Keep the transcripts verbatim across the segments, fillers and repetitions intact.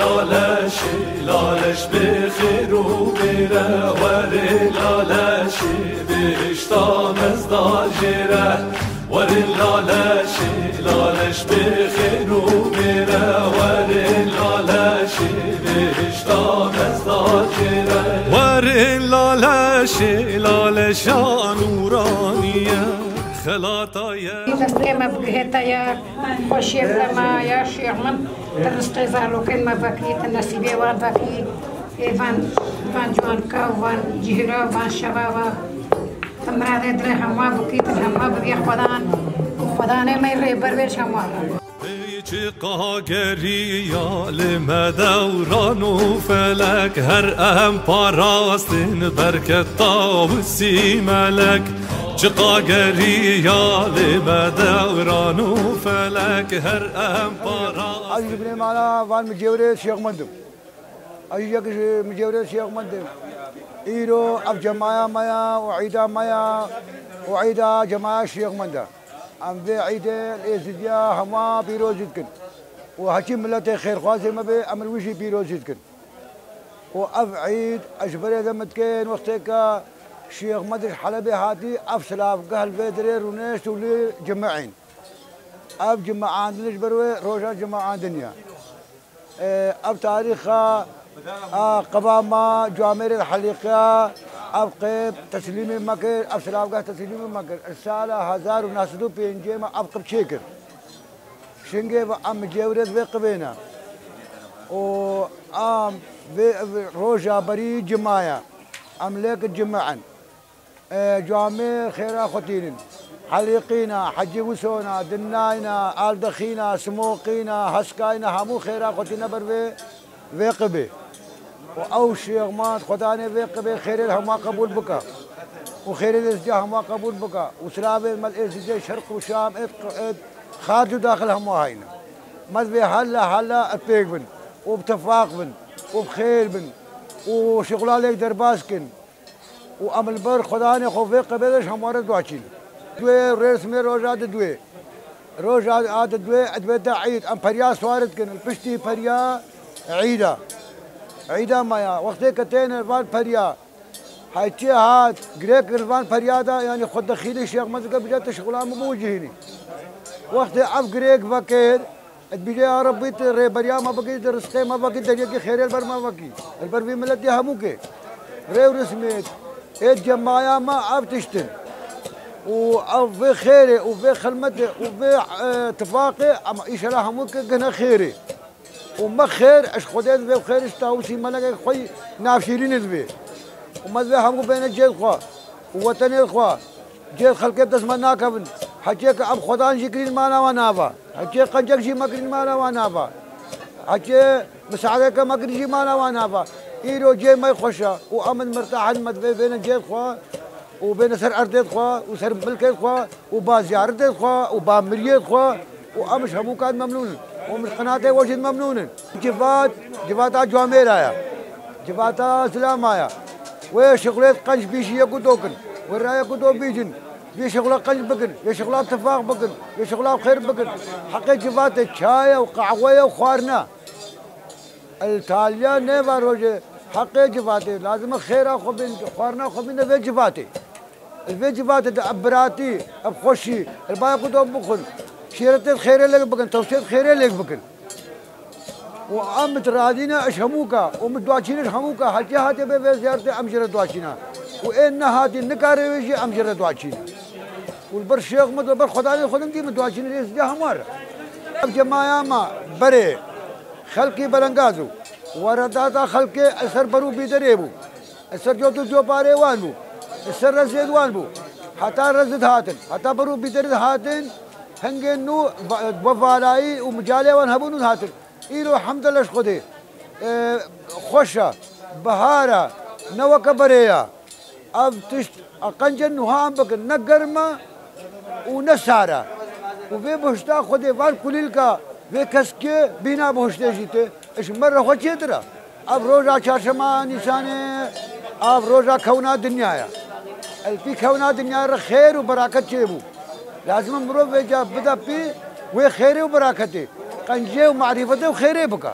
Laleşî, laleş bi xêr û bêre, werê laleşî bihişta mezda jêre. Werê laleşî, laleş bi xêr û bêre, werê laleşî bihişta mezda jêre. Werê laleşî, laleşa nûraniye, xelata ye. Destê me bigihête ye, xweşiyê me ya şêx min, di rizqê zarokên me vekî, di nesîbê wan vekî, ê van, van ciwanka û van cihra û van şebaba, di miradê dilê hemwa bikî, di hemwa bibî xwedan û xwedanê me rêber bê ji hemwa re. Ey çiqa geriya li me dewran û felek, her em parastin berketa wisî melek. Çiqa geriya li me dewran û felek, her em parastin. Ez ji binê mala van Micêwrê Şêxmend im. Ez yek ji Micêwrê Şêxmend im. Îro ev cemaya me ya û îda me ya û îda cemaya Şêxmend e. Em vê îdê li Êzidiya hema pîrozî dikin. Û heçî miletê xêrxwazê me bê, em li wî jî pîrozî dikin. Û ev îd, ez ji berê de min dikên, wextê ke Şêxmend ji Helebê hatî, ev silavgeh li vê derê rûnişt û li cimi'în. Ev cimi'andin ji ber wê roja cimi'andin ya. Ev tarîxa, a, qeba ma camêrê helîqiya, ev qib teslîmê me kir, ev silavgeh teslîmê me kir. Sala hezar û neh sed û pêncê me ev qib çêkir. Şingê ve em cêwrêt vê qibê ne. Û em vê, vê roja berî cima ye. Em lê ki cima in. E, camêr xêra xwe tînin. Helîqîna, hecî wisona, dinayna, aldexîna, simoqîna, heskayna, hemû xêra xwe tîne ber vê, vê qibê. Û ew Şêxmend Xwedanê vê qibê xêrê li hemwa qebûl bike. Û xêrê Êzidiya hemwa qebûl bike. Û silavê me li Êzidiyê Şerq û Şam, êd, êd Xaric û daxil hemwa hayne. Me divê hela hela êd pêk bin. Û bi tifaq bin. Û bi xêr bin. Û şixula lêk derbas kin. Û em li ber Xwedanê xwe vê qebê de ji hemwa re dua çîn. Duê rêsmê roja di duê. Roja a di duê, divê de îd. Em periya swar dikin. Li piştî periya îd e. Îda me ya. Wextê ke têne van periya. Heçî hat, girêk li van periya de, yanî xwe dexîlî Şêxmend dike, bije tu şixula min bû cihînî. Wextê ev girêk vekir, Dibêje, ya Rebbî, tu rêberiya me bikî, tu rizqê me vekî, deriyekî xêrê li ber me vekî. Li ber vî miletî hemûkê. Rê û rismê, ê cemaya me ev tişt in. Û ev vê xêrê û vê xilmetê û vê, e, tifaqê, em îşela hemûkê gihne xêrê. Û me xêr, ez Xwedê divê xêr, ji tawusî melekek xwe navşîrînê divê. Û me divê hemû bêne cêd xwe û wetenê xwe. Cê xelkê bi dest me nakevin. Hecê ke em xwedan jî kirîn mala wan nava. Hecê qencek jî me kirîn mala wan nava. Hecê misaadeke me kirîn jî mala wan nava. Îro cê me xweş e û em mirtah in, me divê bêne cê xwe û bêne ser erdê xwe û ser milkê xwe û ba ziyaretê xwe û ba miriyê xwe û em ji hemûkan memnûn in û em ji qenatê we jî memnûn in. Civat, civata camêra ye. Civata zilama ye. Wê şixulê qenc bîjî yek û do kin. Wê raya ku do bîjin. Vê şixula qenc bikin. Vê şixula tifaq bikin. Vê şixula xêr bikin. Heqê civatê çay e û qehwe ye û xwarina. El taliya nêva rojê heqê civatê. Lazim e xêra xwe bin, xwarina xwe bin de vê civatê. Li vê civatê de ev biratî, ev xweşî, li baya ku do bixwin, şêretê xêrê lêk bikin, tewsiyê xêrê lêk bikin. Û em bi radîne ji hemûka, û min duaçîne ji hemûka, hatiye hatiye bê vê ziyaretê em jê re duaçîne. Û ê nehatî nikare wê jî em jê re duaçîne. Û li ber Şêx min, li ber Xwedanê xwe din dî min duaçîne rêzî hemû re. Ev cemaya me berê xelkî belengaz û weredata xelkê li ser ber û bîderê bû. Li ser cot û coparê wan bû. Li ser rezê wan bû. Heta rezid hatin. Heta ber û bîderê hatin. Hingên nû va-, bi valayî û micalê wan hebûn û hatin. Îro hemdele ji Xwedê. E, xweş e. Bihar e. Ne weke berê ye. Ev tişt, e, qence nuha em bikin. Ne germ e û ne sar e. Û vê bihişta Xwedê van kulîlka vê keskê bîna bihiştê jî tê. Ji me re xwe çêtir e. Ev roja çarşema Nîsanê, ev roja kewna dinya ye. El pî kewna dinya re xêr û beraket çêbû. Lazim e mirov vêca bide pî wê xêrê û beraketê, qencê û marîfetê û xêrê bike.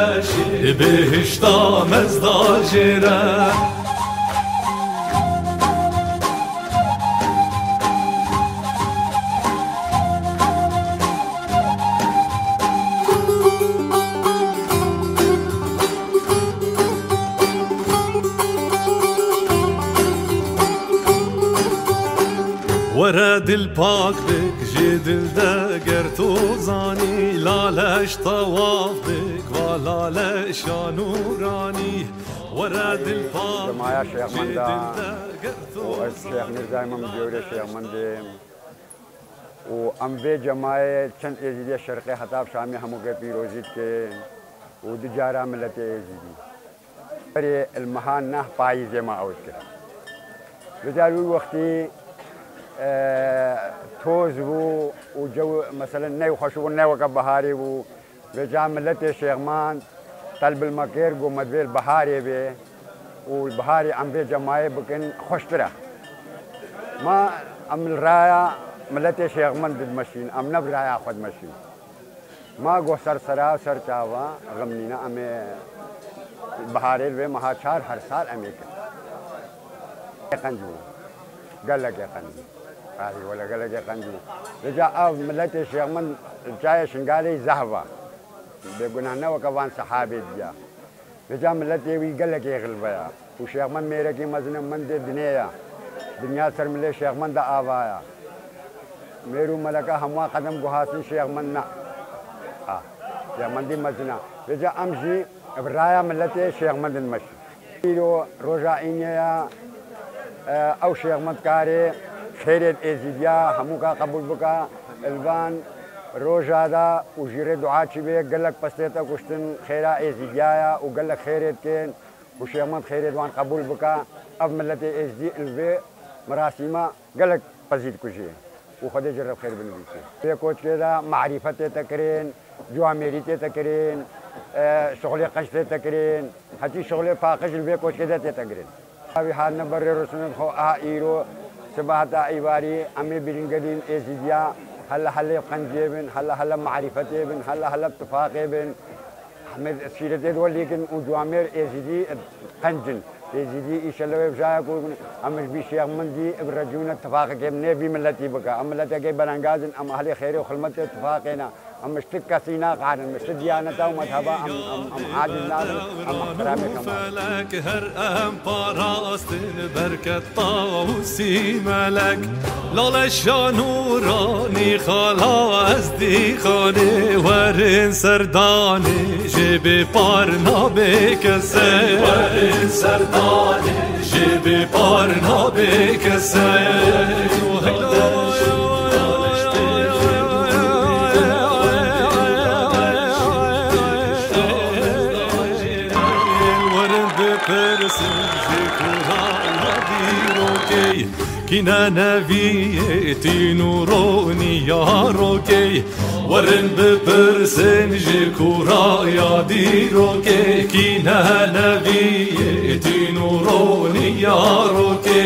leşê, di bihişta mezda jê re. Were dil pak bik ji dil de ger tu zanî, laleş tewaf bik va laleşa nûranî. Were dil pak bik ji dil de ger tu zanî. Cemaya Şêxmenda û ez Şêx Mîrzayê me, cewrê Şêxmendê. Û em vê cemayê çend êzîdiyê şerqê heta bi şamê hemûkê pîrozî dikin û du cara miletê êzîdî. Berê li meha neh payîzê me ew dikir. Vêca wî wextî, e, toz bû û cew, meselen, ne xweş bû, ne weke biharê bû. Vêca miletê Şêxmend telb li me kir, got, me divê li biharê bê û li biharê em vê cemayê bikin xweştir e. Ma em li raya miletê Şêxmend dimeşîn, em ne bi raya xwe dimeşîn. Ma got, ser sera û ser çava, xem nîne, em ê biharê li vê meha çar her sal em ê kin. Qenc bû. Gelekê qenc bû. Ahî, wele gelekê qenc bû. Vêca ev miletê Şêxmend çayê Şingalê zehf e. Bêgunah ne weke van sehabê diya. Vêca miletê wî gelekê xilve ya. Û Şêxmend mêrekî mezin e, mendê dinê ya. Dinya ser milê Şêxmend de ava ya. Mêr û meleka hemûa qedem guhastin, Şêxmend ne. Ha, Şêxmendî mezin e. Vêca em jî bi raya miletê Şêxmend in meşin. Îro roja înê ya, e, ew Şêxmend karê xêrê êzîdiya hemûka qebûl bika. Li van roja de û jî rê dua çi bê, gelek pestê te kuştin, xêra êzîdiya ya û gelek xêrê dikin û Şêxmend xêrê di wan qebûl bika. Ev miletê êzdî li vê merasîma gelek pezî dikujê û Xwedê ji re bi xêr binivîse. Vê koçkê de marîfet tê te kirin, ciwamêrî tê te kirin, e, şixulê qenc tê te kirin, hetî şixulê paqij li vê koçkê de tê te kirin. Ew hatine ber rê rûniştin xwe, a îro siba heta îvarî em ê bîringehên êzîdiya hela hela qencê bin, hela hela marîfetê bin, hela hela tifaqê bin. Hemê şîretê di welî kin û ciwamêr êzîdî qenc in. Êzîdî îşellah wê bijaya ku em ji bî Şêxmendî bi recûne tifaqekê bi nêvî miletî bike. Em miletekê belengaz in, em ehlê xêrê û xilmetê tifaqê ne. Em ji ti kesî naqarin, ji ti diyaneta û mezheba em, em, em aciz nabin, em ihtiramê xwe ma. Felek her em parastin berket taw sî melek. Lale şanûranî xala ez dîxanê, werin serdanê jê bê par nabê kesê. Werin serdanê jê bê par nabê kesê. Werin bipirsin ji kuraya dîrokê, kî ne neviyê tîn û ronî ya rokê. Werin bipirsin ji kuraya dîrokê, kî ne neviyê tîn û ronî ya rokê.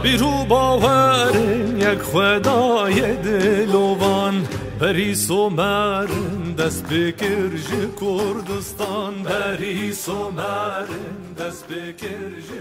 Bîr û bawerin yek Xwedayê dilovan, berî Somerin dest pê kir ji Kurdistan, berî Somerin dest pê kir ji